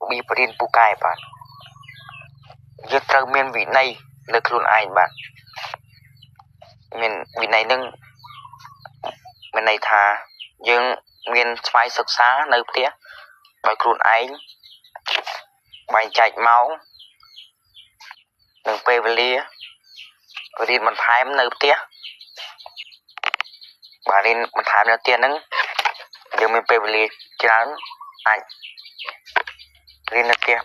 របៀបរៀនពូកែបាទយើងត្រូវមានវិន័យលើខ្លួនឯងបាទមានវិន័យនឹងមានន័យថាយើងមានស្វ័យសិក្សានៅផ្ទះដោយខ្លួនឯងបែងចែកម៉ោងនិងពេលវេលារៀនបន្ថែមនៅផ្ទះបាទរៀនបន្ថែមនៅផ្ទះហ្នឹងយើងមានពេលវេលាច្រើនអាចរៀននៅផ្ទះ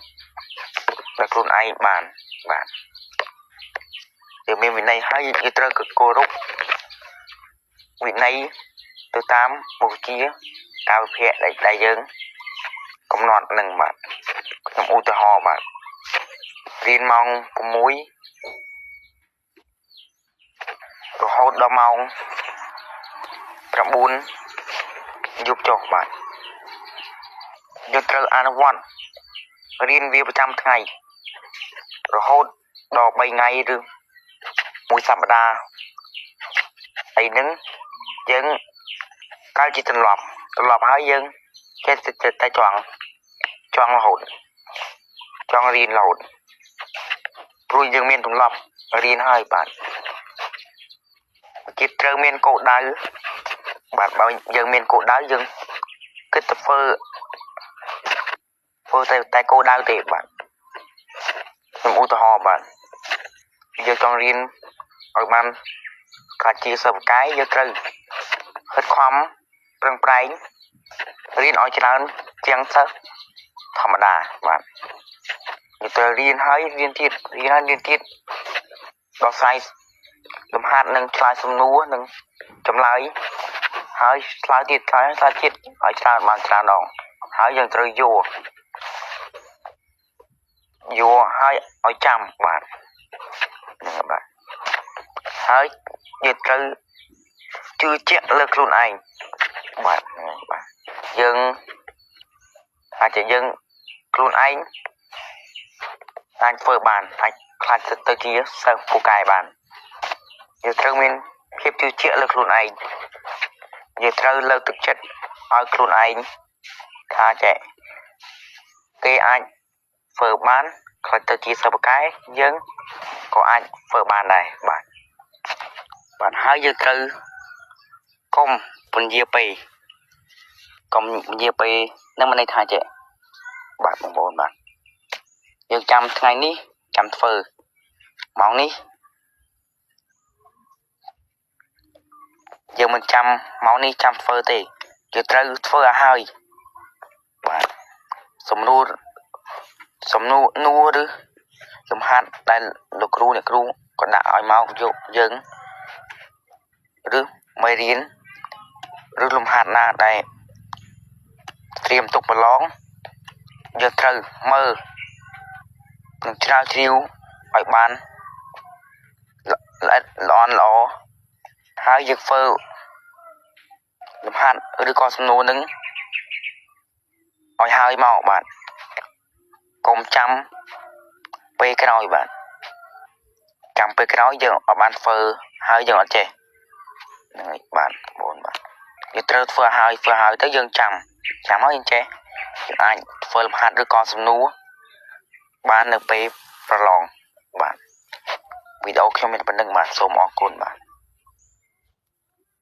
ដោយខ្លួនឯងបានបាទយើងមានវិន័យហើយយើងត្រូវគោរពវិន័យទៅតាមមុខវិជ្ជាកាលវិភាគដែលយើងកំណត់នឹងបាទខ្ញុំឧទាហរណ៍បាទរៀនម៉ោង6រហូតដល់ម៉ោង9យប់ចុះបាទយើងត្រូវអនុវត្តរៀនវាប្រចាំថ្ងៃរហូតដល់3ថ្ងៃឬមួយសប្តាហ៍ហើយនឹងយើងកើតជាទម្លាប់ហើយយើងចេះតែចង់រហូតចង់រៀនរហូតព្រោះយើងមានទម្លាប់រៀនហើយបាទគេត្រូវមានគោលដៅបាទបើយើងមានគោលដៅយើងគិតទៅធ្វើតែគោលដៅទេបាទខ្ញុំឧទាហរណ៍បាទយើងចង់រៀនឲ្យបានខ្លាចជាសិស្សពូកែយើងត្រូវខិតខំប្រឹងប្រែងរៀនឲ្យច្រើនជាងសិស្សធម្មតាបាទយើងត្រូវរៀនហើយរៀនទៀតរៀនហើយរៀនទៀតដោះស្រាយលំហាត់និងឆ្លើយសំណួរនិងចម្លើយហើយឆ្លើយទៀតឆ្លើយទៀតឲ្យច្រើនបានច្រើនដងហើយយើងត្រូវយកហើយឲ្យចាំបាទហ្នឹងបាទហើយយើងត្រូវជឿជាក់លើខ្លួនឯងបាទហ្នឹងបាទយើងអាចជាយើងខ្លួនឯងអាចធ្វើបានអាចខ្លាចទៅជាសិស្សពូកែបានយើងត្រូវមានភាពជឿជាក់លើខ្លួនឯងយើងត្រូវលើកទឹកចិត្តឲ្យខ្លួនឯងថាចេះគេអាចធ្វើបានខ្លាចទៅជាសិស្សពូកែយើងក៏អាចធ្វើបានដែរបាទបាទហើយយើងត្រូវកុំពន្យាពេលកុំពន្យាពេលនឹងមានន័យថាចេះបាទបងប្អូនបាទយើងចាំថ្ងៃនេះចាំធ្វើម៉ោងនេះយើងមិនចាំម៉ោងនេះចាំធ្វើទេយើងត្រូវធ្វើឲ្យហើយបាទសំណួរនួរឬលំហាត់ដែលលោកគ្រូអ្នកគ្រូក៏ដាក់ឲ្យមកយកយើងឬមេរៀនឬលំហាត់ណាដែលត្រៀមទុកប្រឡងយើងត្រូវមើលនិងស្រាវជ្រាវឲ្យបានល្អិតល្អន់ល្អហើយយើងធ្វើលំហាត់ឬក៏សំណួរនឹងឲ្យហើយមកបាទកុំចាំពេលក្រោយបាទចាំពេលក្រោយយើងអត់បានធ្វើហើយយើងអត់ចេះហ្នឹងហើយបាទបងបាទយើងត្រូវធ្វើឲ្យហើយទៅយើងចាំហើយយើងចេះយើងអាចធ្វើលំហាត់ឬក៏សំណួរបាននៅពេលប្រឡងបាទវីដេអូខ្ញុំមានប៉ុណ្្នឹងបាទសូមអរគុណបាទ